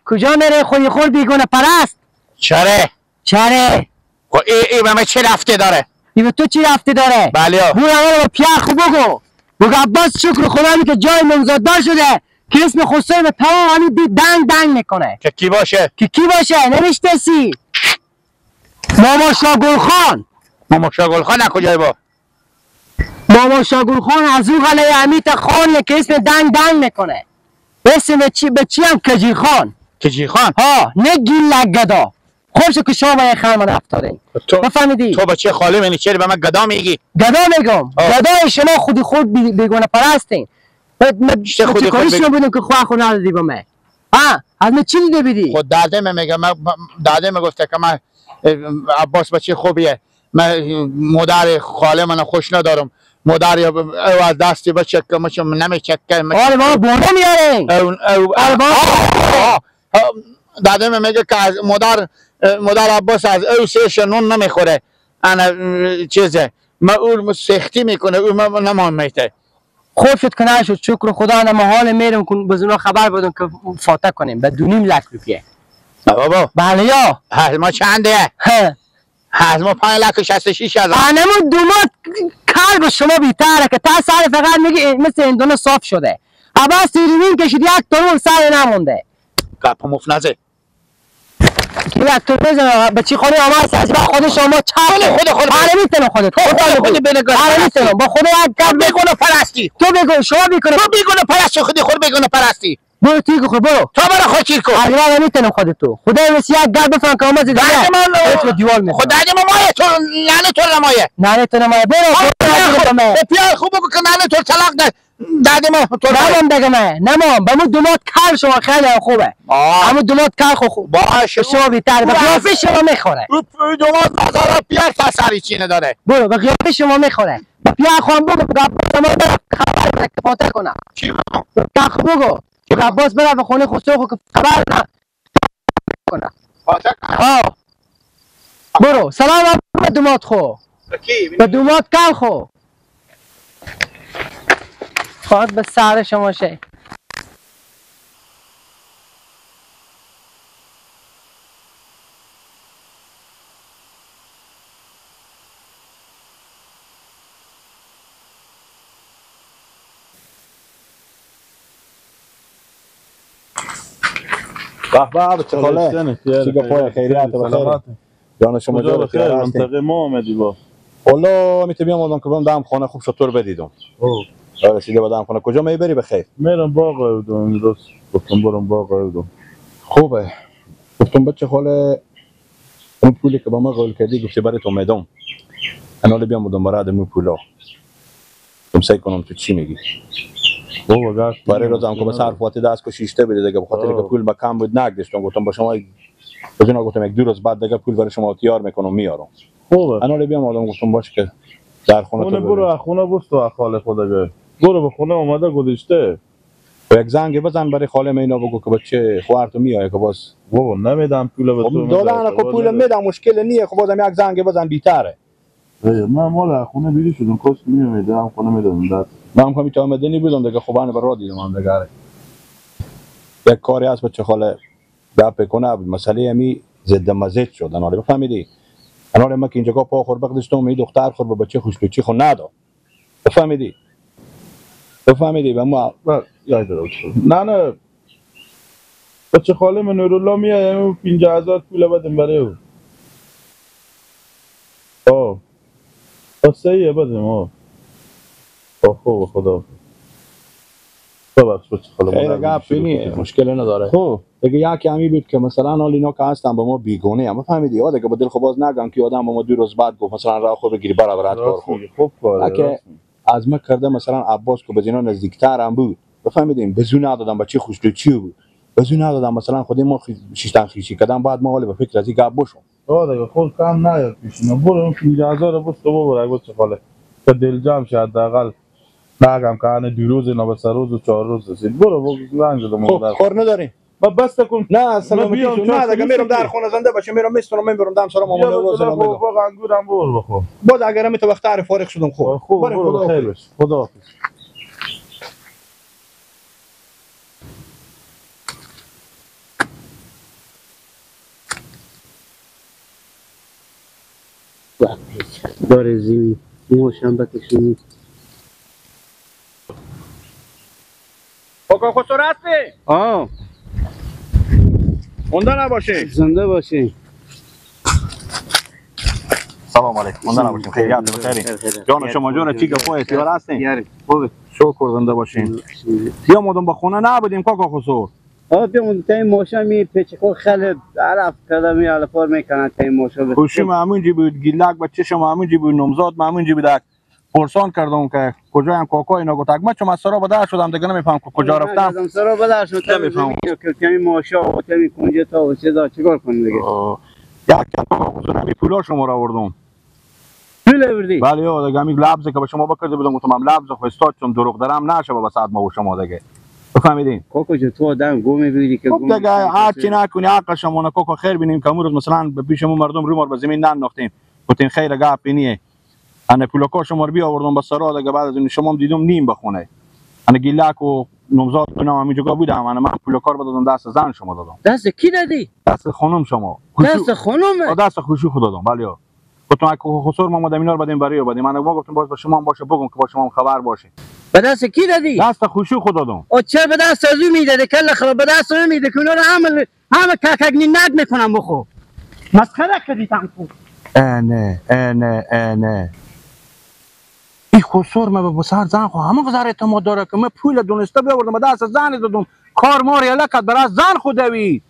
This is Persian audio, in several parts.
کجا میره خودی خور بیگونه پرست؟ چره؟ چره؟ خب ای به من چه رفته داره؟ ای به تو چی رفته داره؟ بله برو اول با پیار خو بگو. بگو عباس شکر خدا که جای نوزاددار شده که اسم خسرو به تمام همین دی دنگ دنگ میکنه. که کی باشه؟ که کی باشه؟ نمیشناسی؟ ماما شاه گل خان. ماما شاه گل خان از کجای با؟ ماما شاه گل خان از او قلعه امیت خانیه که اسم دنگ دنگ میکنه. اسم چی به چی هم کجی خان. کجی خان؟ ها نه گیلک گدا. خوب که شما با خان من افتادین. بفهمیدی؟ تو بچه خاله منی چرا به من گدا میگی؟ گدا میگم. گدای شما خودی خود بیگانه پرستین. چه خودی خود شما بودم که خواه خود ندادی به من. ها از من چی دیده بیدی؟ خود داده من میگم، داده من گفته که من عباس بچه خوبیه، من مادر خاله من خوش ندارم، مادر او از دستی بچه که من نمیچکه. آره بابا بونه میاره. داده من میگه که از مادر عباس از او سهش نون نمیخوره، انا چیزه ما او سختی میکنه، او من نمان میته. خوب شد که نشد، شکر خدا. انا محال میرم که به اونا خبر بدم که فاتح کنیم به 2.5 لک روپیه. نه بابا. بله یا از ما چنده؟ از ما 5,66,000. انمو دومات کلب شما بیتره که تا سر فقط میگی مثل این دونه صاف شده. عباس تیروین کشید یک ترون سر نمونده. گپ مفت نزه. یک تو بزن به چی خونه آمد از با خود شما چپ خود خود آره میتونم خودت خود بنگاه. آره میتونم با خود یک گپ بگو پرستی. تو بگو شما بگو تو بگو پرستی خودی خود بگو پرستی. برو تیگو خود برو تو برو خود چیر کن. آره میتونم خودت تو خدا واسه یک گپ بفهم که آمد دیگه تو دیوار میخوره. خدا ما مایه تو ننه تو نمایه ننه تو نمایه. برو پیار خوب بگو که ننه تو طلاق ده داده ما تو نمام دیگه من نمام به مو دومات کار شما خیلی خوبه. همون دومات کار خوب باشه شما بیتر به قیافه شما میخوره. دومات نظر پیار تسری چی نداره. برو به قیافه شما میخوره. به پیار خان بگو به ما برو خبر بده که فاتح کنه. چی بگو؟ بگو که عباس بره به خونه خسرو خو که خبر نه کنه. فاتح ها برو سلام به دومات خو به دومات کار خو خواهد به سر شما شه. به به بچه خاله چی گپای خیریت بخیر جان شما جور خیر. منطقه ما آمدی با والله میته بیام آدم که برم دم خانه خوب شطور بدیدم. رسیده با دم خانه. کجا میبری بخیر؟ میرم باغ بودم امروز، گفتم برم باغ بودم. خوبه. گفتم بچه خاله اون پولی که با ما قول کردی گفتی برای تو میدم، انا بیام بودم برای ادم پولا. گفتم سعی کنم تو چی میگی؟ بابا برای روزم که به صرفات دست کشیشته بده دیگه، به خاطر که پول با کم بود نگذاشتم. گفتم با شما بزن، گفتم یک دو روز بعد دیگه پول برای شما تیار میکنم میارم. خوبه. انا بیام آدم گفتم باشه که در خونه تو برو از خونه بست تو خاله خدا بیای. برو به خونه اومده گذاشته. و یک زنگ بزن برای خاله مینا بگو که بچه خواهرتو میای که باز بابا نمیدم پول به تو. دادن که پول میدم مشکل نیه، خب بازم یک زنگ بزن بیتره. من مال خونه بیری شدم کاش میومدم خونه میدادم داد. من هم که آمدنی بودم دیگه. خب انا برا دیدم هم دیگه یک کاری هست بچه خاله گپ کنه. مسئله امی ضد مزید شد انا بفهمیدی. انا ما که اینجا پا خور بقدشتم می دختر خور به بچه خوشلوچی خو نداد. بفهمیدی؟ بفهمیدی به ما نه نه بچه خاله من نورالله میاد 50,000 پول بدم برای او. آه صحیحه بدم. آه خوب خدا ببخش بچه خاله خیلی گپی نیه مشکل نداره. خب دیگه یکی همی بود که مثلا حال اینا که هستن با ما بیگونه هم بفهمیدی. آ دیگه با دل خو باز نگم که آدم با ما دو روز بعد گفت مثلا راه خود بگیری برا برات کار خوب خوب کاره. از ما کرده مثلا عباس که به اینا نزدیکتر هم بود بفهمیدیم به زو ندادم بچه خوشلوچی بود به زو ندادم مثلا خود ما شیشتن خیشی کردم. بعد ما حالا به فکر از این گپ باشم. آ دیگه خود کم نیاد پیش اینا. برو اون 50,000 بس تو ببر بچه خاله که دل جمع شه حداقل. نگم که انا دو روز اینا به سه روز و 4 روز رسید. برو زنگ زدم. خب کار نداریم ما بس کن. نه سلامتی نه دیگه میرم در خونه زنده باشه میرم میستونم میبرم دم سلام مامان روز سلام میدم. باغ انگورم بر بخور. باز اگر می تو وقت فارغ شدم خوب. خوب خدا خیر باشه. خدا حافظ. داره زیمی موشم بکشونی. کاکا خسرو هستی؟ آه زنده نباشی. زنده باشی. سلام علیکم. زنده نباشین. خیریت بخیری. جان شما جون چی گپای اعتبار هستین؟ یاری خوبه. شکر زنده باشین. بیا مودم با خونه نبودیم کاکا خسرو. آه بیا مودم تا این موشا می پیچکو خیلی علف کرده می علفار میکنن تا این موشا. خوشی همونجی بود گیلک بچه شما همونجی بود نمزاد همونجی بود. پرسان کردم که کجا هم کاکا اینا گفت من چون از سرا بدر شدم دیگه نمیفهم کجا رفتم. از سرا بدر شدم نمیفهم که کمی ماشا و کمی کنجه تا و چیزا چیکار کنم دیگه. یک کاکا خسرو می پولا شما را آوردم. پول آوردی؟ بله یا دیگه همین لبز که به شما بکرده بودم گفتم هم لبز خو استاد چون دروغ درم نشه با ساعت ما و شما دیگه. بفهمیدین؟ کاکا جو تو آدم گو میبینی که گو دیگه هر چی نکنی حق شما کاکا خیر بینیم که امروز مثلا به پیش ما مردم رو ما به زمین ننداختیم گفتیم خیر گپ اینیه. انا پولاکا شما رو بیاوردم به سرا دیگه بعد از این شما هم دیدم نیم بخونه. انا گیلک و نمزاد اینا همینجا بودم. انا من پولاکا رو دادم دست زن شما دادم. دست کی دادی؟ دست خانم شما. دست خانم؟ دست خوشو خود دادم. بله. گفتم اگه خسر ما اینا رو بدیم برای بدیم. من ما گفتم باز با شما هم باشه بگم که با شما هم خبر باشه. به دست کی دادی؟ دست خوشو خود دادم. او چه به دست از او میدادی؟ کله خراب به دست او میده که اونا رو همه ککگنی نگ میکنم بخو. مسخره کردی تنکو. نه نه نه این خسر ما به سر زن خو همه غزار اعتماد داره که من پول دونسته بیاوردم به دست زن دادم کار ما رو یله کرد برای زن خود دوید.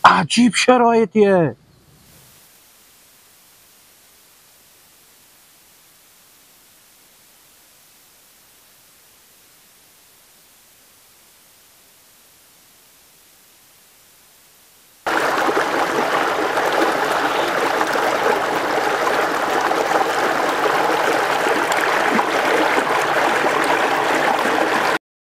عجیب شرایطیه.